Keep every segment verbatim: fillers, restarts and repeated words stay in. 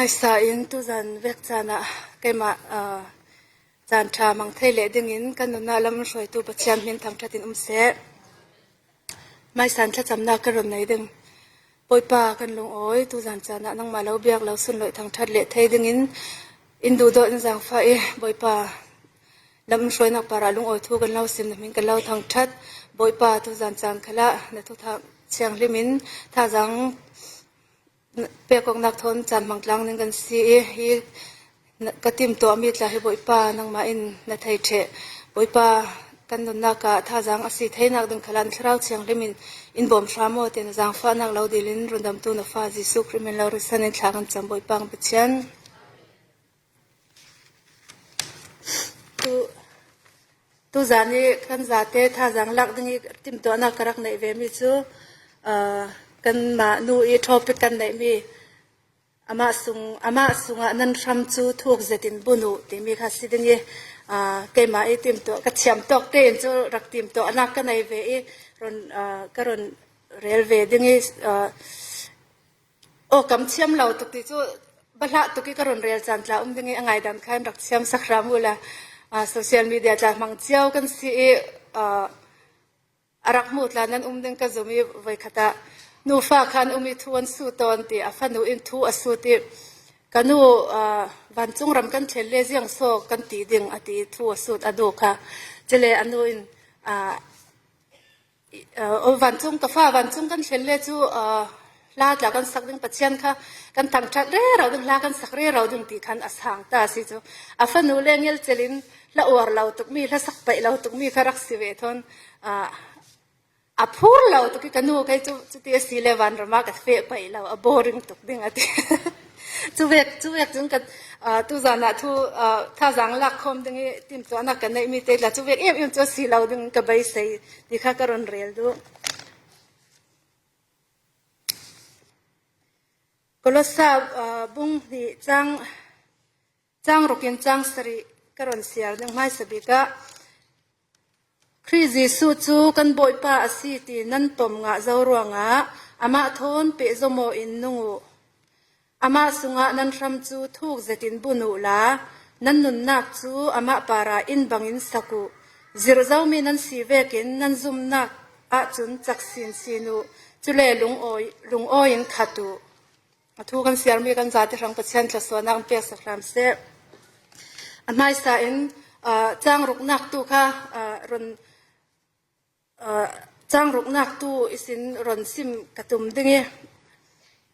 Sa in tuzan vek caan ah keimah, aa, caan ṭha hmang thei leh dingin kan nunna lam hruaitu Pathian hmin thangṭhat in um seh. Hmaisa in thlacamnak ka run nei ding. Bawipa kan lungawi, tuzan caan ah nangmah lo biak lo sunloih thangṭhat leh thei dingin in duhdawt in zaangfah i, Bawipa, lam hruainak parah lungawi thu kan lo sim, na hmin kan lo thangṭhat. Bawipa, tuzan caan khalah na thuthang thianghlim in thazaang pek awknak thawn caan hmang tlang ding kan si i, hi ka timtuahmi tla hi Bawipa nangmah in na thei ṭheh. Bawipa, kan nunnak ah thazaang a si theinak ding khalah na Thlarau Thianghlim in in bawm hram aw, tiah na zaangfahnak lo dil in rundamtu na fa Jesuh Khrih min lo rilsan in thla kan cam, Bawipa kan Pathian. Tu, tuzan i kan zate thazaang lak ding i timtuahnak ka rak neih vemi cu, aa, kanmah nu i ṭhawpik kan neihmi, amah sung, amah sungah nan hram cu thuk zetin bun uh timi kha si ding i, aa, keimah i timtuah, ka thiam tawk tein cu rak timtuahnak ka nei ve i, run, aa, ka run rel ve ding i, aa, aw, kam thiam lo tuk ti cu, bahlah tuk i ka run rel caan tla um ding i a ngaidan kha in rak thiamsak hram uhla, aa, social media tla hmang cio kan si i, aa, a rak hmu tla nan um ding ka zum i, voikhat ah nufa kha an um i thu an sut tawn ti, a fanu in thu a sut i, ka nu, aa, vancung ram kan thlen le ziang so kan ti ding a ti i thu a sut a nu kha. Cule a nu in, aa, aa, aw, vancung, ka fa vancung kan thlen le cu, aa, hla tla kan sak ding, Pathian kha kan thangṭhat rero ding, hla kan sak rero ding ti khan a sang ta a si cu. A fanu le ngelcel in hla uar lo tukmi, hla sak paih lo tukmi kha rak si ve thawn, aa, a phur lo tuk i ka nu kei cu, cuti a si le vanram ah ka feh paih lo, a boring tuk ding a ti. Cuvek, cuvek cun ka, aa, tuzan ah thu, aa, thazaang lak khawm ding i timtuahnak ka neihmi te tla cuvek em em cu a si lo ding ka beisei ti kha ka run rel duh. Kolosa, aa, bung hnih cang, cang ruk in cang sarih ka run siar ding hmaisa bik ah, Khrih Jesuh cu kan Bawipa a si ti nan pom ngah zo ruangah amah thawn pehzom aw in nung uh. Amah sungah nan hram cu thuk zetin bun uhla, nan nunnak cu amah parah inn bangin sak uh. Zirh zomi nan si vekin nan zumnak ahcun cak sinsin uh. Cule lungawi, lungawi in khat uh. A thu kan siarmi kan zate hrang Pathian thlasuahnak in peksak hram seh. A hmaisa in, aa, cang ruknak tu kha, aa, run, aa, cang ruknak tu ihsin run sim ka tum ding i,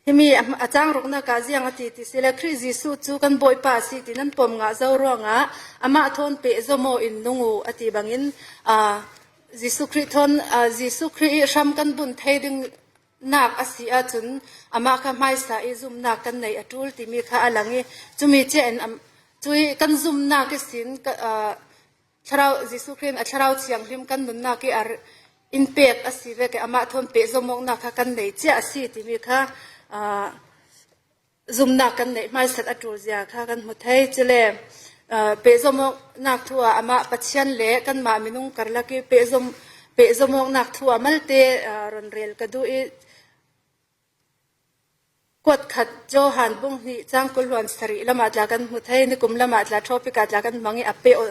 himi a, a cang ruknak ah ziang a ti ti si le, Khrih Jesuh cu kan Bawipa a si ti nan pom ngah zo ruangah amah thawn pehzom aw in nung uh a ti bangin, aa, Jesuh Khrih thawn, aa, Jesuh Khrih i hram kan bun thei ding nak a si ahcun amah kha hmaisa i zumnak kan neih a ṭul timi kha a lang i, cumi cia in am, cui kan zumnak ihsin ka, aa, Thlarau, Jesuh Khrih in a Thlarau Thianghlim kan nunnak i a r-, in pek a si vekin amah thawn pehzom awknak kha kan nei cia a si timi kha, aa, zumnak kan neih hmaisat a ṭul zia kha kan hmu thei. Cule, aa, pehzom awknak thu ah amah Pathian le kanmah minung karlak i pehzom, pehzom awknak thu ah malte, aa, run rel ka duh i, kuat khat Johan bung hnih cang kul hluan sarih lamah tla kan hmu thei, nikum lamah tla ṭhawpik ah tla kan hmang i a peh aw,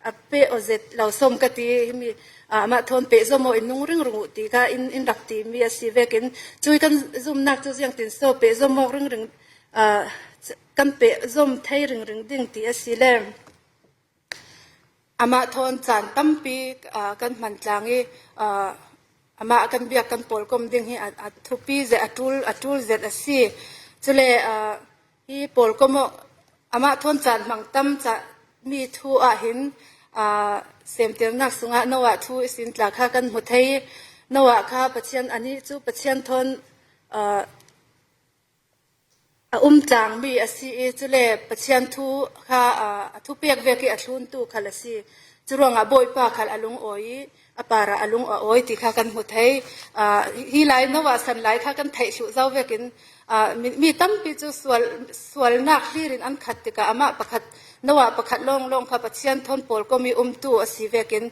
a peh aw zet lo sawm ka ti, himi, aa, amah thawn pehzom aw in nung ringring uh ti kha in, in rak timi a si vekin, cui kan zumnak cu ziangtin so pehzom awk ringring, aa, kan pehzom thei ringring ding ti a si le. Amah thawn caan tampi, aa, kan hman tlang i, aa, amah kan biak kan pawlkom ding hi a, a thupi zet, a ṭul, a ṭul zet a si. Cule, aa, hi pawlkom awk, amah thawn caan hmang tam ca mi thu ah hin, aa, Semtirnak sungah Noah thu ihsin tla kha kan hmu thei. Noah kha Pathian, anih cu Pathian thawn, aa, a um tlangmi a si i, cule Pathian thu kha, aa, a thupek vek i a thluntu khal a si. Curuangah Bawipa khal a lungawi i, a parah a lung a awi ti kha kan hmu thei. Aa, hi lai Noah san lai kha kan theih thluh zo vekin, aa, mi, mi tampi cu sual, sualnak hlir in an khat tikah amah pakhat, Noah pakhat lawnglawng kha Pathian thawn pawlkom i umtu a si vekin,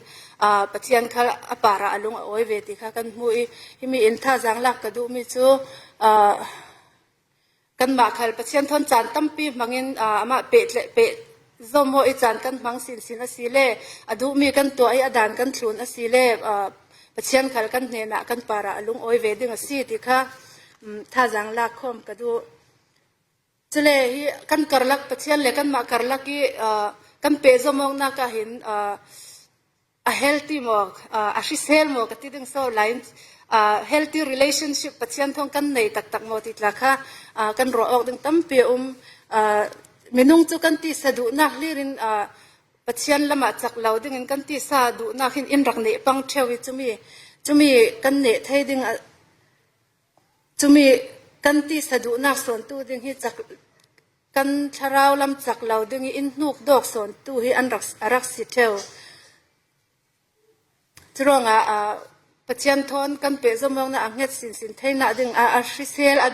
aa, Pathian kha a parah a lung a awi ve ti kha kan hmu i, himi in thazaang lak ka duhmi cu, aa, kanmah khal Pathian thawn caan tampi hmangin, aa, amah peh tle-, peh zawm aw i caan kan hmang sinsin a si le, a duhmi kan tuah i a dan kan thlun a si le, aa, Pathian khal kan hnenah kan parah a lungawi ve ding a si ti kha, um, thazaang lak khawm ka duh. Cule hi kan karlak Pathian le kanmah karlak i, aa, kan peh zawm awknak ah hin, aa, a healthy maw, aa, a hrisel maw ka ti ding so lain, aa, healthy relationship Pathian thawn kan nei taktak maw ti tla kha, aa, kan ruah awk ding tampi a um. Aa, minung cu kan tisa duhnak hlirin, aa, Pathian lamah cak lo dingin kan tisa duhnak hin in rak neh pang ṭheu i cumi, cumi kan neh thei ding a, cumi kan tisa duhnak sawntu ding hi cak, kan thlarau lam cak lo ding i in hnuk dawk sawntu hi an rak, a rak si ṭheu. Curuangah, aa, Pathian thawn kan peh zawm awknak a hnget sinsin theinak ding, aa, a hrisel a,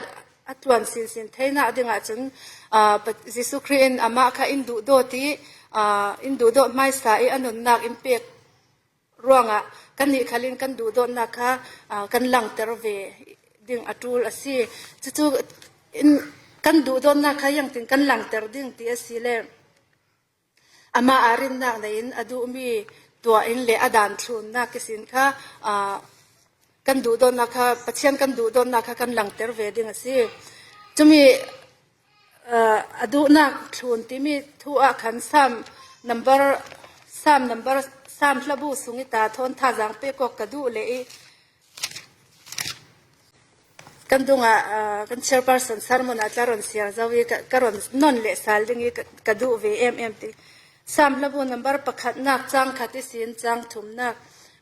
a tluan sinsin theinak dingah cun, aa, Pa-, Jesuh Khrih in amah kha in duhdawt i, aa, in duhdawt hmaisa i a nunnak in pek ruangah kannih khalin kan duhdawtnak kha, aa, kan langter ve ding a ṭul a si. Cucu in, kan duhdawtnak kha ziangtin kan langter ding ti a si le, amah aa rinnak nei in a duhmi tuah in le a dan thlunnak ihsin kha, aa, kan duhdawtnak kha, Pathian kan duhdawtnak kha kan langter ve ding a si. Cumi, aa, a duhnak thlun timi thu ah khan Sam number, Sam number, Sam hlabu sung i ta thawn thazaang pek awk ka duh le i, kan dungah, aa, kan chairperson sermon ah tla rawn siar zo i ka, ka rawn non leh sal ding i ka, ka duh ve em em ti. Sam hlabu number pakhatnak chang khat ihsin chang thumnak.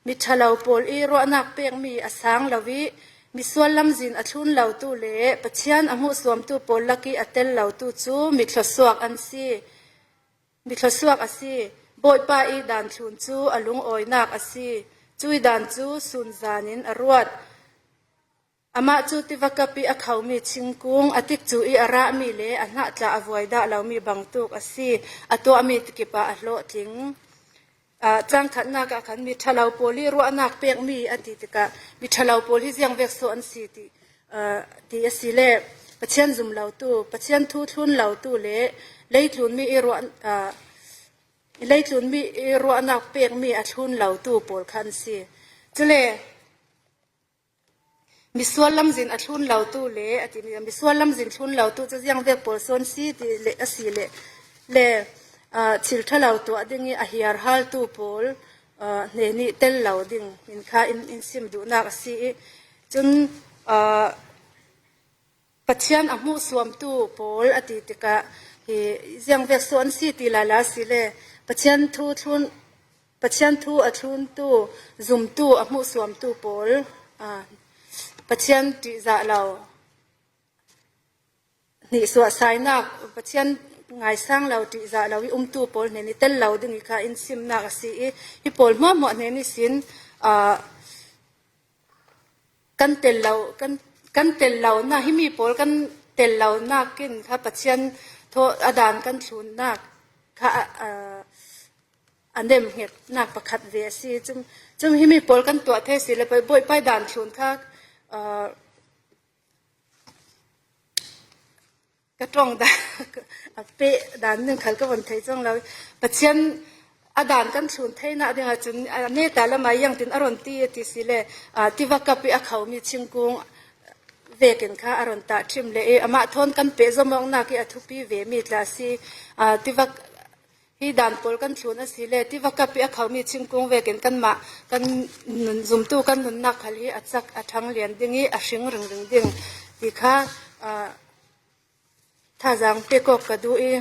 Mi ṭhalo pawl i ruahnak pekmi a sang lo i misual lamzin a thlun lotu le Pathian a hmuhsuamtu pawl lak i a tel lotu cu mi thluasuak an si. Mi thluasuak a si. Bawipa i dan thlun cu a lungawinak a si. Cui dan cu sunzan in a ruat. Amah cu tivakap i a khomi thingkung, a tikcu i a rahmi le a hnah tla a vuai dah lomi bangtuk a si. A tuahmi kip ah a hlawhtling. Aa, cang khatnak ah khan mi ṭhalo pawl i ruahnak pekmi a ti tikah mi ṭhalo pawl hi ziang vek so an si ti, aa, ti a si le Pathian zum lotu, Pathian thu thlun lotu le leitlunmi i ruah, aa, leitlunmi i ruahnak pekmi a thlun lotu pawl kha an si. Cule misual lamzin a thlun lotu le a timi, misual lamzin thlun lotu cu ziang vek pawl sawn si ti le a si le, le, aa, thil ṭhalo tuah ding i a hiarhaltu pawl, aa, hnen i tel lo ding in kha in, in sim duhnak a si i cun, aa, Pathian a hmuhsuamtu pawl a ti tikah hi ziang vek sawn si ti lala si le Pathian thu thlun Pathian thu a thluntu, zumtu, a hmuhsuamtu pawl, aa, Pathian ṭihzah lo, hnihsuahsainak, Pathian ngaisang lo, ṭihzah lo i umtu pawl hnen i tel lo ding i kha in simnak a si i, hi pawl hmuahhmuah hnen ihsin, aa, kan tel lo, kan, kan tel lonak, himi pawl kan tel lonak in kha Pathian thaw a dan kan thlunnak kha, aa, a nemhngetnak pakhat ve a si. Cun, cun himi pawl kan tuah thei si le, Bawipa i dan thlun kha, aa, ka ṭong dan, a peh dan ning khal ka von thei cang lo. Pathian a dan kan thlun theinak dingah cun a neta lamah ziangtin a ron ti a ti si le, aa, tivakap i a khomi thingkung vekin kha a ron tah ṭhim le i amah thawn kan peh zawmawknak i a thupi ve mi tla a si. Aa, tivak, Hi dan pawl kan thlun a si le, tivakap i a khomi thingkung vekin kanmah kan nun, zumtu kan nunnak khal hi a cak, a ṭhang lian ding i a hring ringring ding ti kha, aa, thazaang pek awk ka duh i,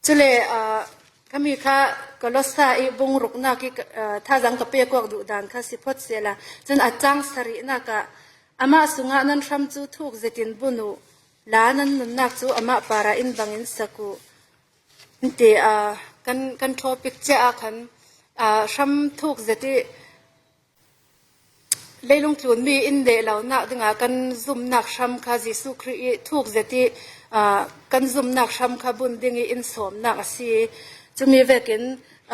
cule, aa, khami kha Kolosa i bung ruknak i, aa, thazaang ka pek awk duh dan kha si phawt sehla, cun a cang sarihnak ah, amah sungah nan hram cu thuk zetin bun uh, la nan nunnak cu amah parah inn bangin sak uh. Nti, aa, kan, kan topic cia ah khan, aa, hram thuk zet i leilung tlunmi in deh lonak dingah kan zumnak hram kha Jesuh Khrih i thuk zet i, aa, kan zumnak hram kha bun ding i in sawmnak a si. Cumi vekin,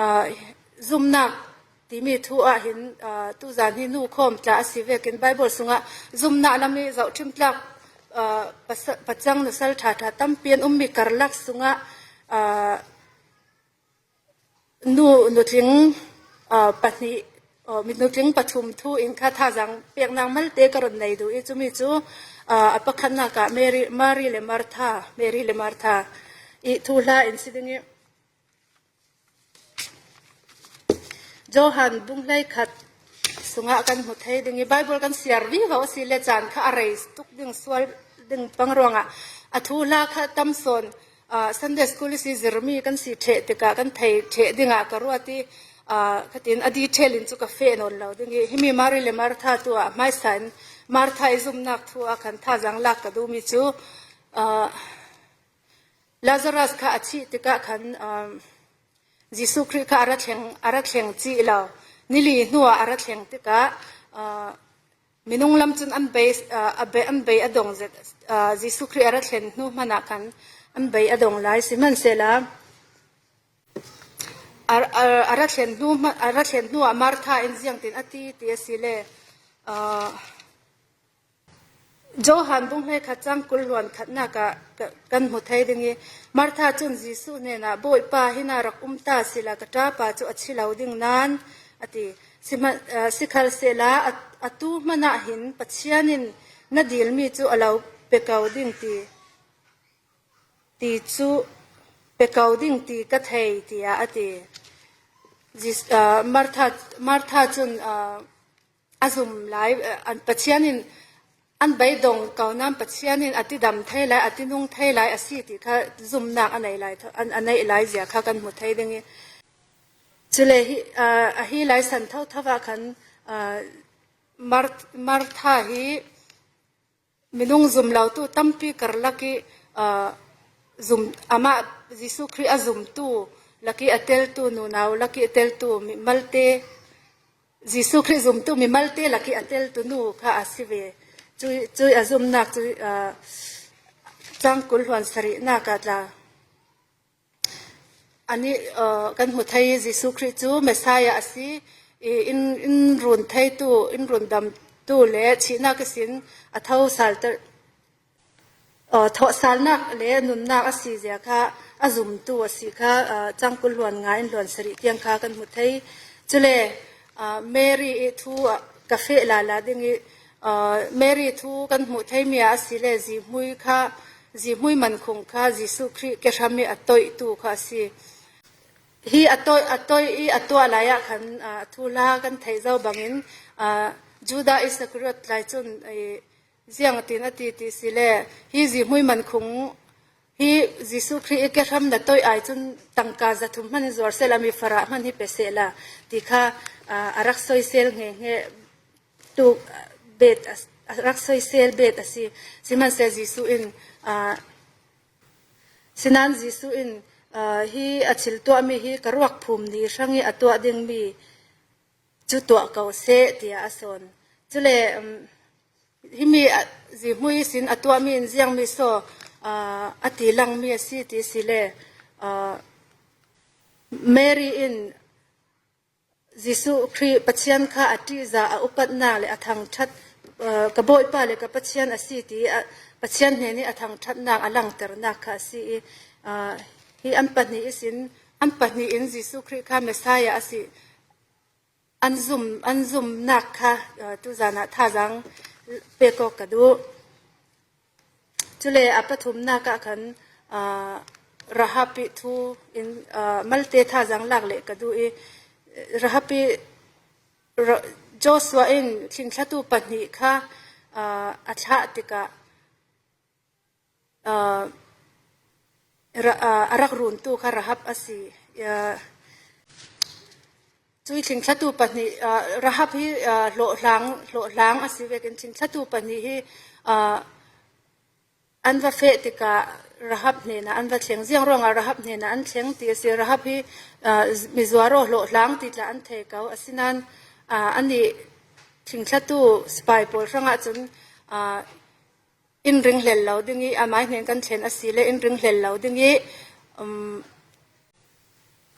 aa, zumnak timi thu ah hin, aa, tuzan hi nu khawm tla a si vekin Baibal sungah zumnak lam i zohṭhim tlak, aa, pasa-, pachang nusal ṭha ṭha tampi an um mi karlak sungah, aa, nu, nutling, aa, pahnih, aa, mi nutling pathum thu in kha thazaang peknak malte ka run nei duh i, cumi cu, aa, a pakhatnak ah Mary, Mary le Martha, Mary le Martha i thuhla in si ding i, Johan bung hleikhat sungah kan hmu thei ding i, Bible kan siar vivo a si le caan kha a rei tuk ding, sual ding pang ruangah a thuhla kha tam sawn, aa, Sunday school i si zirmi kan si ṭheh tikah kan thei ṭheh dingah ka ruat i, aa, khatin a detail in cu ka feh nawn lo ding i, himi Mary le Martha tu ah hmaisa in Martha i zumnak thu ah khan thazaang lak ka duhmi cu, aa, Lazarus kha a thih tikah khan, um, Jesuh Khrih kha a ra thleng, a ra thleng cih lo. Nili hnuah a ra thleng tikah, uh, minung lam cun an bei, uh, a bei, an bei a dong zet. Uh, Jesuh Khrih a ra thlen hnu hmanah khan an bei a dong lai. Sihmanhsehla, a, a, a ra thlen hnu hma-, a ra thlen hnuah Martha in ziangtin a ti, ti a si le, uh, Johan bung hleikhat cang kul hluan khatnak ah ka-, kan hmu thei ding i, Martha cun Jesuh hnenah, "Bawipa, hinah rak um ta sila ka ṭapa cu a thi lo ding nain," a ti. Sihman-, aa, sikhalsehla a, atu hmanah hin Pathian in na dilmi cu a lo pe ko ding ti, ti cu pe ko ding ti ka thei, tiah a ti. Jes-, aa, Martha, Martha cun, aa, a zum lai, eh, an, Pathian in an beidong ko nain Pathian in a tidam thei lai, a tinung thei lai a si ti kha zumnak a nei lai, a, a neih lai zia kha kan hmu thei ding i. Cule hi, ah, a hi lai san thotho ah khan, ah, Mar-, Martha hi minung zumlotu tampi karlak i, ah, zum, amah Jesuh Khrih a zumtu lak i a teltu, nunau lak i a teltu mimalte, Jesuh Khrih zumtu mimalte lak i a teltu nu kha a si ve. Cui, cui a zumnak cu, ah, cang kul hluan sarihnak ah tla. Anih, ah, kan hmu thei Jesuh Khrih cu Messiah a si. I, in, in run theitu, in rundamtu le thihnak ihsin a tho salter, Aa, thawhsalnak le nunnak a si zia kha a zumtu a si kha, aa, cang kul hluan nga in hluan sarih tiang kha kan hmu thei. Cule, aa, Mary i thu, aa, ka feh lala ding i, aa, Mary thu kan hmuh theimi ah a si le zihmui kha, zihmui mankhung kha Jesuh Khrih kehram i a toihtu kha a si. Hi a toih, a toih i a tuah lai ah khan, aa, thuhla kan theih zo bangin, aa, Judah Iskariot lai cun, i, Ziangtin a ti ti si le, hi zihmui mankhung hi Jesuh Khrih i kehram na toih ai cun tangka zathum hman hi zuar sehla, mi farah hman hi pe sehla, ti kha, aa, a rak soisel hngehnge tu bet a, a rak soisel bet a si. Sihmanhseh Jesuh in, aa, sinan Jesuh in, aa, hi a thil tuahmi hi ka ruak phum ni hrang i a tuah dingmi cu tuah ko seh, tiah a sawn. Cule, um, himi, ah, zihmui sin a tuahmi in ziangmi saw, ah, a ti langmi a si ti si le, ah, Mary in Jesuh Khrih Pathian kha a ṭihzah a upatnak le a thangṭhat, ah, ka Bawipa le ka Pathian a si ti, ah, Pathian hnen i a thangṭhatnak a langternak kha a si i, ah, hi an pahnih ihsin, an pahnih in Jesuh Khrih kha Messiah a si an zum, an zumnak kha, aa, tuzan ah thazaang pek awk ka duh. Cule a pathumnak ah khan, aa, Rahab i thu in, aa, malte thazaang lak leh ka duh i, Rahab i, Ra-, Joshua in thlingthlatu pahnih kha, aa, a thlah tikah, aa, ra-, aa, a rak runtu kha Rahab a si. Aa, cui thlingthlatu pahnih, aa, Rahab hi, aa, hlawhhlang, hlawhhlang a si vekin thlingthlatu pahnih hi, aa, an va feh tikah Rahab hnenah an va thleng. Ziang ruangah Rahab hnenah an thleng ti a si. Rahab hi, aa, mizuar aw hlawhhlang ti tla an thei ko. Asinain, aa, anih thlingthlatu sipai pawl hrangah cun, aa, in ringhlel lo ding i, amai hnen kan thlen a si le in ringhlel lo ding i, um,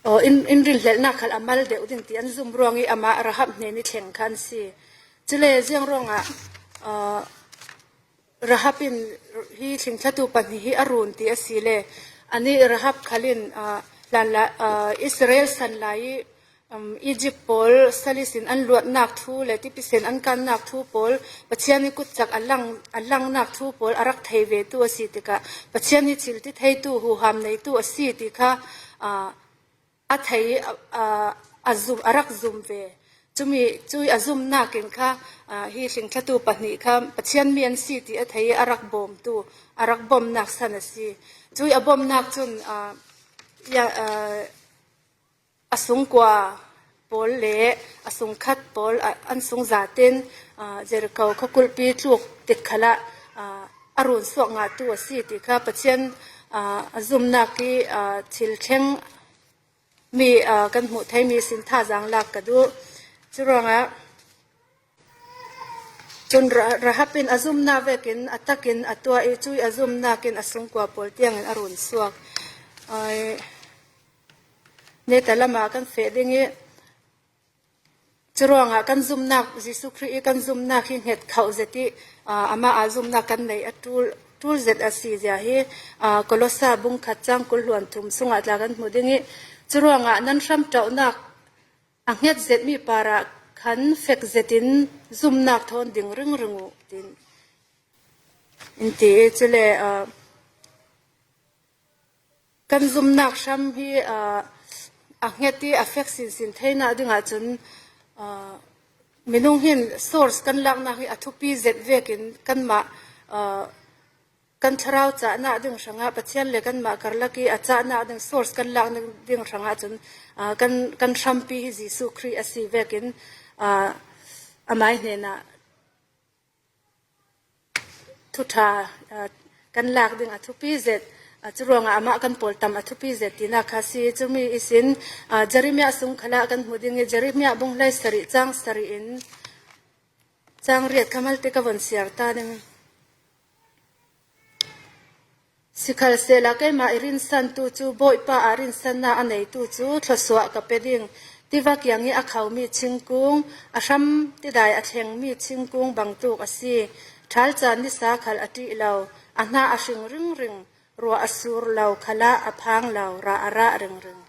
aw, in, in ringhlelhnak khal a mal deuh ding ti an zum ruang i, amah Rahab hnen i thleng kha an si. Cule ziang ruangah, aw, Rahab in Hi thlingthlatu pahnih hi a run ti a si le. Anih Rahab khalin, ah, hlan la, ah, Israel san lai, um, Egypt pawl salis in an luatnak thu le tipisen an kannak thu pawl, Pathian i kutcak a lang, a langnak thu pawl a rak thei ve tu a si tikah, Pathian hi thilti theitu, huham neitu a si ti kha, ah, a thei, a, a, a zum, a rak zum ve. Cumi, cui a zumnak in kha, ah, hi thlingthlatu pahnih kha Pathian mi an si ti a thei a rak bawmtu, a rak bawmnak san a si. Cui a bawmnak cun, ah, ya, ah, a sungkua pawl le a sungkhat pawl, ah, an sung zatin, ah, Jericho khuakulpi tluk tik khalah, ah, a run suak ngahtu a si ti kha Pathian, ah, a zumnak i, ah, thil thleng mi, ah, kan hmuh thei mi sin thazaang lak ka duh. Curuangah cun Ra-, Rahab in a zumnak vekin a takin a tuah i cui a zumnak in a sungkua pawl tiangin a run suak. Ai, neta lamah kan feh ding i, curuangah kan zumnak, Jesuh Khrih i kan zumnak hi hnget khauh zet i, aa, amah aa zumnak kan neih a ṭul, ṭul zet a si zia hi, aa, Kolosa bung khat cang kul hluan thum sungah tla kan hmu ding i, curuangah nan hramṭauhnak a hnget zetmi parah khan fek zetin zumnak thawn ding ringring uh, tin in ti i, cule, aa, kan zumnak hram hi, aa, a hnget i a fek sinsin theinak dingah cun, aa, minung hin source kan laknak hi a thupi zet vekin kanmah, aa, kan thlarau cahnak ding hrangah Pathian le kanmah karlak i a cahnak ding source kan lak ding hrangah cun, aa, kan, kan hrampi hi Jesuh Khrih a si vekin, aa, amai hnenah thuṭha, aa, kan lak ding a thupi zet, aa, curuangah amah kan pawl tam a thupi zet tinak kha a si. Cumi ihsin, aa, Jeremiah sung khalah kan hmu ding i, Jeremiah bung hlei sarih cang sarih in cang riat kha malte ka von siar ta ding. Sikhalsehla keimah i rinsantu cu Bawipa ah rinsannak a neitu cu thluasuah ka pe ding. Tiva kiang i a khomi thingkung, a hram tidai a thlengmi thingkung bangtuk a si. Ṭhalcan nisa khal a ṭih lo, a hna a hring ringring, ruah a sur lo khalah a phang lo, rah a rah ringring.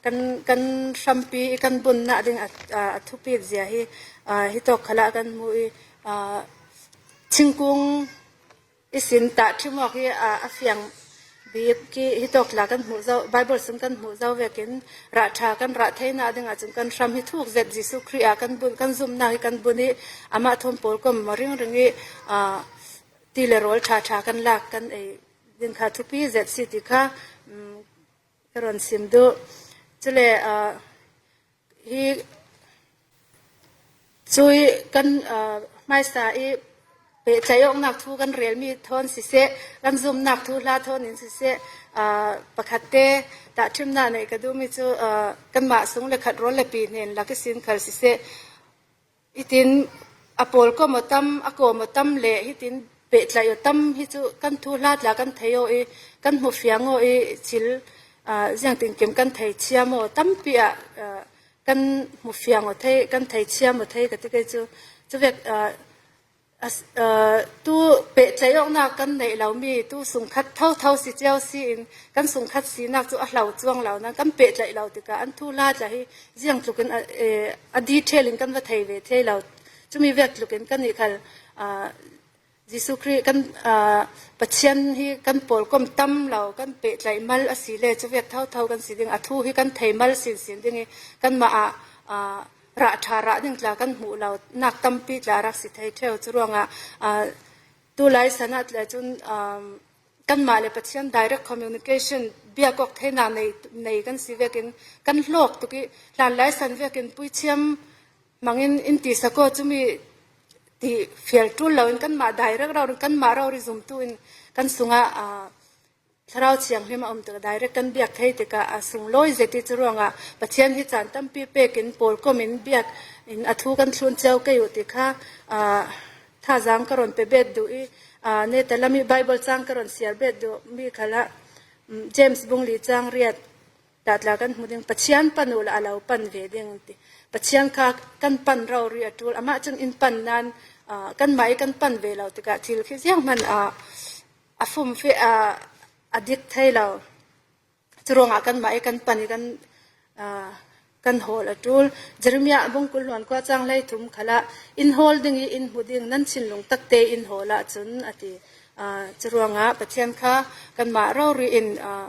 Kan, kan hrampi i kan bunnak ding a, a, a thupit zia hi, a, hitawk khalah kan hmu i, a, thingkung ihsin tahṭhim awk hi, a, a fiang bik hi hitawk tla kan hmuh zo, Bible sung kan hmuh zo vekin rah ṭha kan rah theinak dingah cun kan hram hi thuk zet Jesuh Khrih ah kan bun, kan zumnak hi kan bun i amah thawn pawlkom ringring i, a, ti le rawl ṭha ṭha kan lak kan ei ding kha thupi zet si ti kha, um, ka rawn sim duh. Cule, ah, hi cui kan, ah, hmaisa i pehtlaih awknak thu kan relmi thawn siseh, kan zumnak thu hla thawn in siseh, ah, pakhatte tahṭhimnak neih ka duhmi cu, ah, kanmah sung le khat rawl le pi hnen lak ihsin khal siseh, hitin a pawlkom aw tam, a kawm aw tam le hitin pehtlaih aw tam hi cu kan thu hla tla kan thei aw i, kan hmu fiang aw i, thil, aa, ziangtinkim kan thei thiam aw tampi ah, aa, kan hmu fiang aw thei, kan thei thiam aw thei ka ti kei cu. Cuvek, aa, a, aa, tu pehtlaih awknak kan neih lomi, tu sungkhat thotho si cio si in, kan sungkhat sinak cu a hlo cuang lo nan, kan pehtlaih lo tikah an thu hla tla hi ziang tlukin a, e, a detail in kan va thei ve thei lo. Cumi vek tlukin kan nih khal, aa, Jesuh Khrih kan, aa, Pathian hi kan pawlkom tam lo, kan pehtlaih mal a si le, cuvek thotho kan si ding, a thu hi kan thei mal sinsin ding i, kanmah ah, aa, rah ṭha rah ding tla kan hmuh lo nak tampi tla a rak si thei ṭheu. Curuangah, aa, tulai san ah tla cun, aa, kanmah le Pathian direct communication biak awk theinak nei, nei kan si vekin kan hlawk tuk i, hlanlai san vekin puithiam hmangin in ti sak aw, cumi ti fial ṭul loin kanmah direct rori, kanmah rori zumtu in kan sungah, aa, Thlarau Thianghlim a um tikah direct kan biak thei tikah a sunglawi zet i, curuangah Pathian hi caan tampi pekin pawlkom in biak in a thu kan thlun cio kei uh ti kha, aa, thazaang ka rawn pe bet duh i, aa, neta lam i Bible cang ka rawn siar bet duh mi khalah, um, James bung li cang riat tla tla kan hmu ding, Pathian pan uhla a lo pan ve ding ti. Pathian kha kan pan rori a ṭul, amah cun in pan nan, aa, kanmah i kan pan ve lo tikah thil khi zianghman, aa, a fum fe a a dik thei lo. Churuangah kanmah i kan pan i kan, aa, kan hawl a ṭul. Jeremiah bung kul hluan kua chang hlei thum khalah, "In hawl ding i in hmu ding, nan thinlung takte in hawl ah cun," a ti. Aa, churuangah Pathian kha kanmah rori in, aa,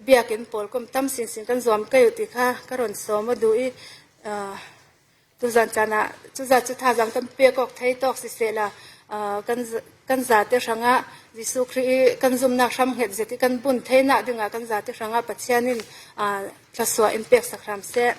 biakinn pawl kum tam sinsin kan zuam kei uh ti kha ka rawn sawm a duh i, aa, tuzan chan ah, cuza cu thazaang kan pek awk thei tawk sisehla, aa, kan z-, kan zate hrangah Jesuh Khrih i kan zumnak hram nghet zet i kan bun theinak dingah kan zate hrangah Pathian in, aa, thluasuah in peksak hram seh.